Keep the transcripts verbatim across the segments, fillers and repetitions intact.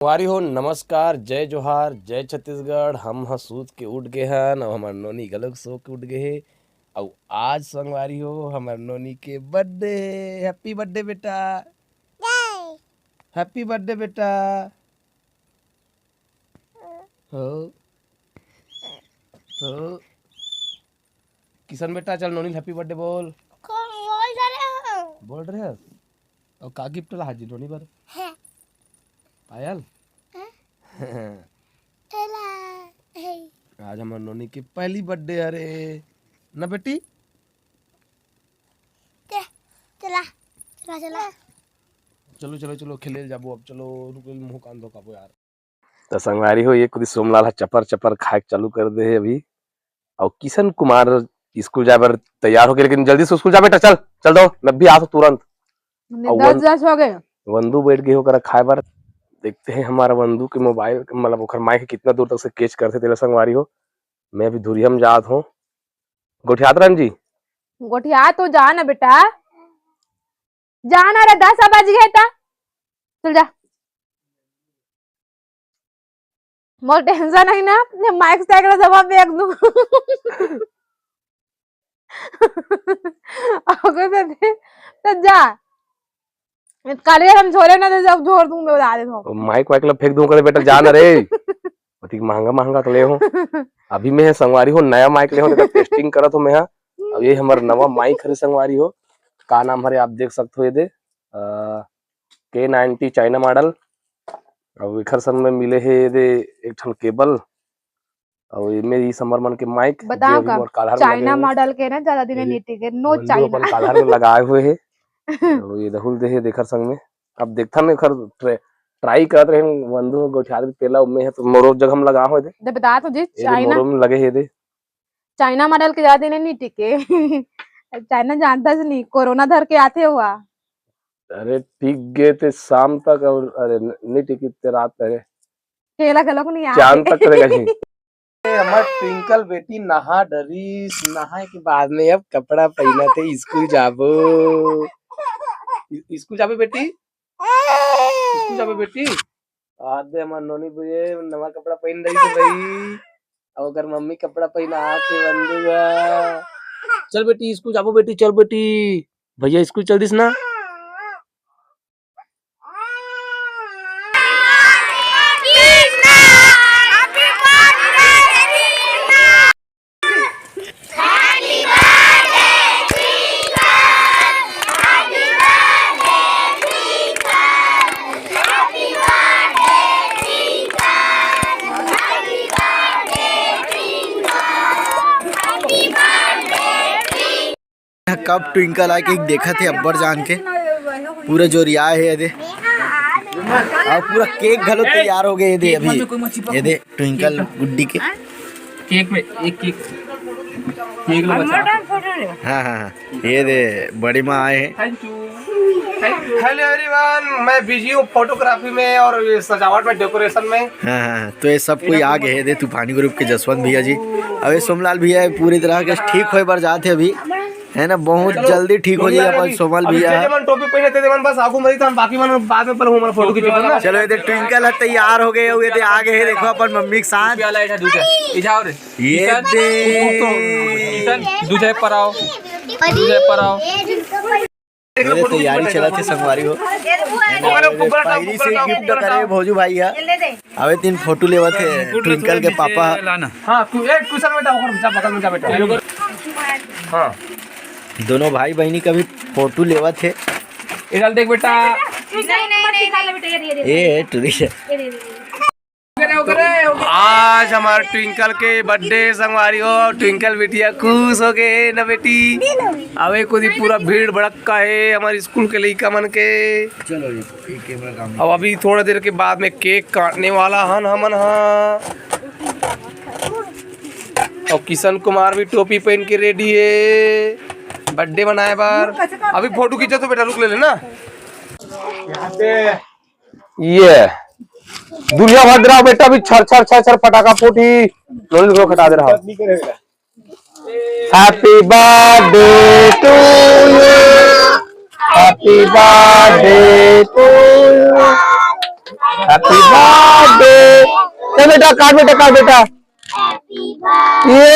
संगवारी हो, नमस्कार, जय जोहार, जय छत्तीसगढ़। हम ह सूत के उठ गे हन, अउ हमर नोनी घलोक सो के उठ गे हे। अउ आज संगवारी हो, हमर नोनी के बर्थडे हे। Happy birthday बेटा। Happy birthday बेटा। हो, हो। किशन बेटा, चल नोनी ल happy birthday बोल। बोल रहे हो? बोल रहे हस? अउ का gift ला हाजिर नोनी बर? है। पायल? हैं? एला, है। आज हमर नोनी के पहली birthday हरे। ना बेटी? ते, चला, चला, चला। चलो, चलो, चलो, खेले जाबो अब। चलो, रुक, मुंह कान धो काबो यार। त संगवारी हो, ये कुदी सोमलाल ह चपर चपर खाए के चालू कर दे हे अभी। अउ किशन कुमार स्कूल जाए बर तैयार होके, लेकिन जल्दी से स्कूल जा बेटा, चल, चल दो, मैं भी आत हूँ तुरंत। अउ दस वन-, दस हो गए। वंदू बैठ गए ओकरा खाए बर। देखते हैं हमारा वंदू के मोबाइल, मतलब ओकर माइक कितना दूर तक से कैच करते तेला संगवारी हो। मैं अभी धुरिया में जात हूँ। गोठियात रहन जी। गोठिया तो जा ना बेटा, जा ना रे, दस बज गए त चल जा। मोर टेंशन है ना, ये माइक साइकिल सब फेंक दूं। अगर तो दे, तो जा। काले हम झोरे ना, तो सब झोर दूं मैं, बता देता हूँ। माइक वाइक ला फेंक दूं करे बेटा, जा ना रे। अतिक महंगा महंगा के ले हो। अभी मैं संगवारी हो नया माइक ले हो, तेकर testing करत हो मैं हा। अब ये हमर नवा माइक हरे संगवारी हो। का नाम हरे आप देख सकत हो, ये दे, अ, के नाइंटी China model। अउ एखर संग में मिले हे ये दे एक ठन केबल। अउ एमे ई समर मन के माइक, बताओ जे अभी का, मोर कालर में लगे China हे। Model के ना, ज्यादा दिन ये दे, नहीं टिके, no वंदू China। अपन कालर में लगाए हुए हे। अउ ये दहुल दे हे देकर संग में। अब देखथन एखर ट्रे-, try करत रहे वंदू गोठियात तेला उमे हे, तो मोरो जगह में लगा हो दे। दे बता तो जी, ये दे China। मोरो में लगे हे दे। China model के ज्यादा दिन नहीं टिके। China जानता से नहीं, कोरोना धर के आते हुआ। अरे टिक गे ते शाम तक, अउ अरे न-, नहीं टिकी ते रात, अरे खेला घलोक नहीं आते। चांद तक रहेगा जी। ए, हमर ट्विंकल बेटी नहा डरिस, नहाए के बाद में अब कपड़ा पहिनत हे, स्कूल जाबो। इ-, स्कूल जाबे बेटी? स्कूल जाबे बेटी? आ दे हमर नोनी बुझे नवा कपड़ा पहिन रही हे भाई। अब ओकर मम्मी कपड़ा पहिना के बंदू बा। चल बेटी, स्कूल जाबो बेटी, चल बेटी। भैया स्कूल चल दिस ना। कब ट्विंकल आके देखत हे अब्बड़ जान के, पूरा जोरिया हे ये दे। अउ पूरा केक घलो तैयार हो गए ये दे अभी। ये दे ट्विंकल गुड्डी के। केक में एक केक, केक लो बच्चा। हाँ, हाँ, हाँ। ये दे बड़ी माँ आए हैं। Thank you। Thank you। Hello everyone, मैं busy हूँ photography में और ये सजावट में, decoration में। हाँ, हाँ, हाँ। तो ये सब कोई आ गए हे दे तूफानी group के जसवंत भैया जी। अब ये सोमलाल भैया पूरी तरह के ठीक होए बर जात हे अभी, है ना, बहुत जल्दी ठीक हो जाए अपन सोमल भैया। जे मन टोपी पहने थे, मन बस आगू मरी, तो हम बाकी मन बाद में पर हूँ, हमारा फोटो खींचो ना। चलो, ये दे ट्विंकल ह तैयार हो गए हुए थे, आ गए हे, देखो अपन मम्मी के साथ। टोपी वाला ऐसा दूसरा, ये जाओ रे। ये किशन, दे। तू तो, किशन, दूसरे पर आओ, दूसरे पर आओ। मेरे तैयारी चलत हे संगवारी हो। पहली से gift करे भोजू भाई हा। अबे तीन फोटो लेवत हे ट्विंकल के पापा। हाँ, तू एक कुशन बेटा, ओकर जा, बगल में जा बेटा। हाँ। दोनों भाई बहिनी का भी फोटो लेवत हे। इधर देख बेटा। नहीं, नहीं, नहीं, नहीं। ए, टूरी। आज हमार ट्विंकल के birthday संगवारी हो, ट्विंकल बिटिया खुश हो गए ना बेटी। अबे कुछ पूरा भीड़ भड़क्का हे हमारे स्कूल के लइका मन के। चलो जी, ये कैमरा काम अब अभी थोड़ा देर के बाद में केक काटने वाला हन हमन हा। अउ किशन कुमार भी टोपी पहन के ready हे birthday मनाए बर। अभी फोटो खींचो तो बेटा रुक ले लेना। ये दुनिया भर रहा बेटा, अभी छर छर छर छर पटाखा फूटी, नोनी को खटा दे रहा। Happy birthday to you, happy birthday to you। Happy birthday। ए बेटा, काट बेटा, काट बेटा। ये।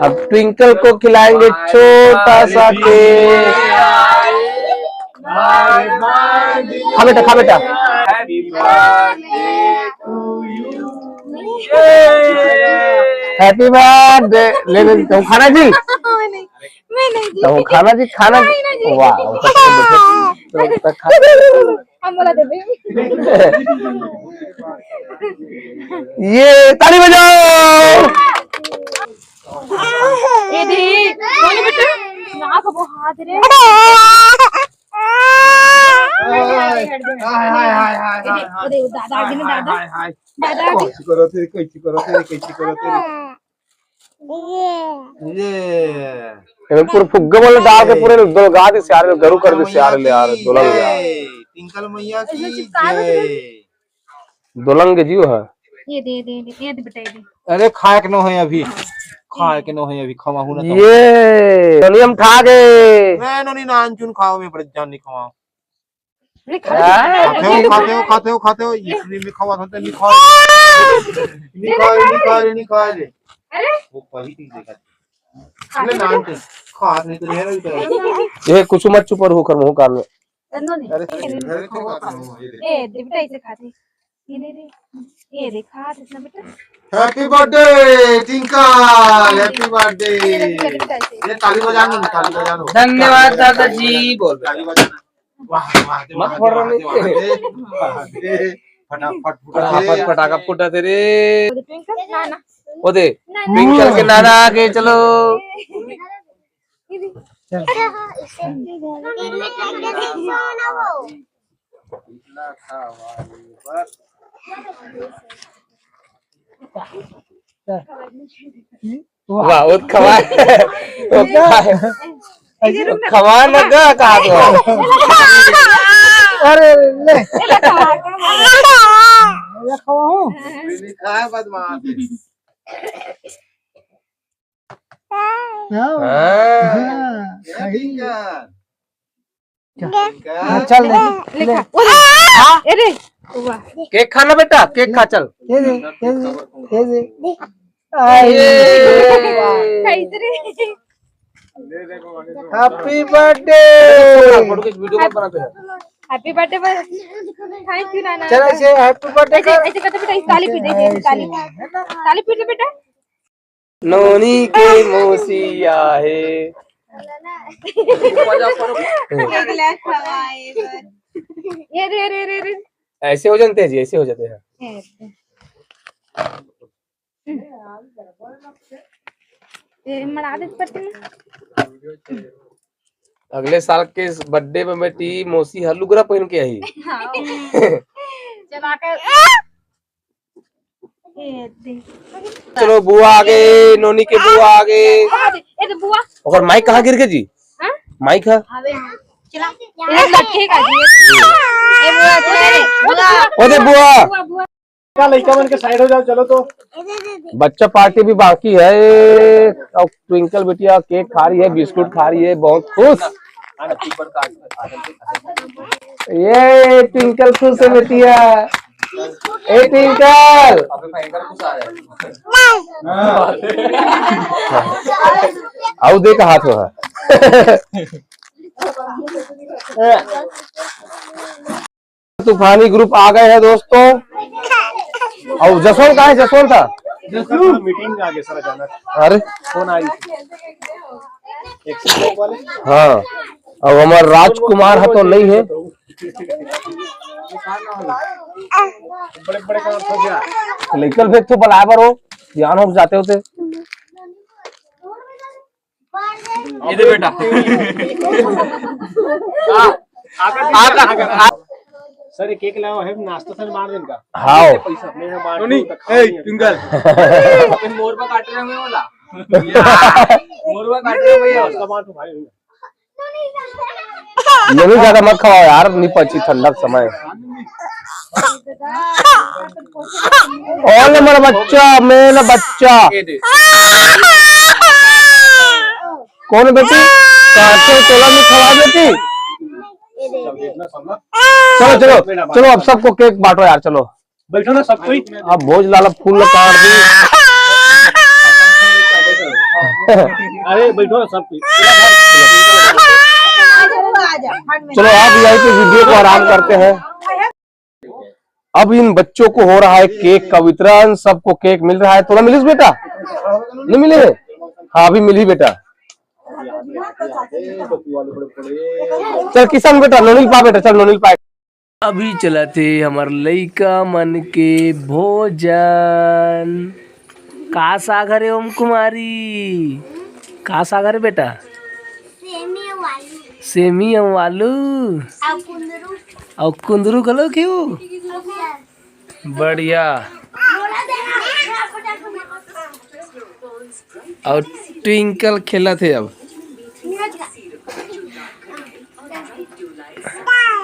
अब ट्विंकल को खिलाएंगे छोटा सा केक। खा बेटा, खा बेटा। Happy birthday। ले, ले, तुम खाना जी? मैं नहीं, मैं नहीं जी। तुम खाना जी, खाना जी। नहीं, नहीं जी। वाह, वो तो बैठो। तो, तो खा। हम बोला दे भाई। ये ताली बजाओ। ये दे, बोले बेटा, ना को वो हाथ रे। हाय, हाय, हाय, हाय, हाय, हाय। अरे, दादा आ गए ना, दादा। हाय, हाय, हाय। दादा आ गए। कैसी करो तेरे, कैसी करो तेरे, कैसी करो तेरे। ये। ये। पूरे फुग्गे वाले डाल के पूरे दुलगा दे सियार, गरु कर दे सियार ले यार, दुलंग यार। टिंकल मैया की जय। दुलंग जीव है। ये दे, दे, दे, ये दे बेटा, ये दे। अरे खाए के नो है अभी, खाए के नो है अभी, खवाहू ना तो। ये नोनी हम खा गए। मैं नोनी नान चुन खाओ, मैं बड़े जान नहीं खवाओ। अरे खा ले। हाँ। खाते हो, खाते हो, खाते हो, खाते हो, इतनी भी खवा होते नहीं खा। नहीं खा, नहीं खा, नहीं खा ले। अरे वो पही थी देखा। खा ले ले नान बेटा। के। खा नहीं तो नहीं है। ये कुछ मत चुप रहो, कर मुंह कान में। अरे, अरे, अरे, अरे, अरे, ए, दे बेटा, इसे खा दे। ये दे दे। ये दे, खा, इतना बेटा। Happy birthday, tinkle, happy birthday। ये दे बेटा, इसे। ये ताली बजाना, ताली बजाना। धन्यवाद दादाजी, बोल। ताली बजाना। वाह, वाह, दे, मत वाह, पड़ दे, रहा वाह, नहीं। दे, वाह, दे। फटाफट फुटा फटाफट दे। फटाका फुटा दे रे। वो दे, ट्विंकल, ना, ना। वो दे, ना, ना। ट्विंकल के नाना आ गए, चलो। ये भी। चल। वाह, वो खवा, वो खवा, खवा ना गा कहा तो। अरे ले। ये खवा हूँ। ये नहीं खाया बदमाश। हाँ। हाँ। हाँ, सही। क्या? हाँ, चल ले, ले। लिखा। वो दे। हाँ? ये दे। वाह। केक खा ना बेटा, केक खा चल। ये दे, ये दे, ये दे। आई। ये। खाई तेरे। Happy birthday। फोटो खींच, वीडियो कॉल बनाते हैं। Happy birthday पर thank you नाना। चल ऐसे happy birthday ऐसे, कर। ऐसे करते बेटा, इस ताली पीट दे, ऐसे, इस ताली। ऐसे, है ना? ताली पीट दे बेटा। नोनी के मौसी आहे। एक गिलास खवाए बस। ये रे, रे, रे, रे। ऐसे हो जाते हैं जी, ऐसे हो जाते हैं। ये मना दे पत्ती में। अगले साल के बर्थडे में बेटी मौसी ह लुगरा पहन के आई। हाँ। चला कर। ये दे। चलो बुआ आ गए, नोनी के बुआ आ गए। ये दे बुआ। ओकर माइक कहाँ गिर गए जी? हाँ? माइक है? अबे, चला। ये लट्ठे का जी। ये बुआ, बुआ, बुआ। ओ दे बुआ। बुआ, बुआ। क्या लड़का बन के साइड हो जाओ, चलो तो। बच्चा पार्टी भी बाकी है। और ट्विंकल बिटिया केक खा रही है, बिस्कुट खा रही है, बहुत खुश। ये ट्विंकल खुश है बिटिया। ए ट्विंकल। आओ देख हाथ में है। तूफानी ग्रुप आ गए हैं दोस्तों। और जसवंत कहाँ है? जसवंत था। जसवंत मीटिंग में आ गया सर अचानक। अरे फोन आई। एक सौ वाले। हाँ। अब हमारा राजकुमार है तो नहीं है। बड़े बड़े काम हो गया। लेकर भेज तो बलाए बर हो, ध्यान हो जाते होते। ये दे बेटा। हाँ, आका, आका, आका। सर, ये केक लाओ है, नाश्ता सर मार देन का। हाँ। पैसा अपने यहाँ बांट नहीं, दो, तो खा ए, नहीं है। ट्विंकल। मोरबा काट रहे हैं वाला। मोरबा काट रहे हैं भैया। नाश्ता बांटो भाई। ये भी ज्यादा मत खाओ यार, नहीं पची ठंडा समय। कौन है मेरा बच्चा, मेरा बच्चा? ये दे। कौन है बेटी? काटे तोला नहीं खवा बेटी। चलो, चलो, चलो, अब सबको केक बांटो यार, चलो। बैठो ना सब कोई। अब भोज लाला फूल काट दी। अरे बैठो ना सब कोई। चलो, आप वीआईपी वीडियो को आराम करते हैं। अब इन बच्चों को हो रहा है केक का वितरण, सबको केक मिल रहा है। तोला मिलिस बेटा? नहीं मिले है? हाँ, अभी मिली बेटा। चल किशन बेटा, नोनी ल पा बेटा, चल नोनी ल पा। अभी चलत हे हमर लइका मन के भोजन। का साग हरे ओम कुमारी? का साग हरे बेटा? सेमी अउ आलू। सेमी अउ आलू। अउ कुंदरू। अउ कुंदरू घलो खियो? बढ़िया। अउ ट्विंकल खेलत हे अब।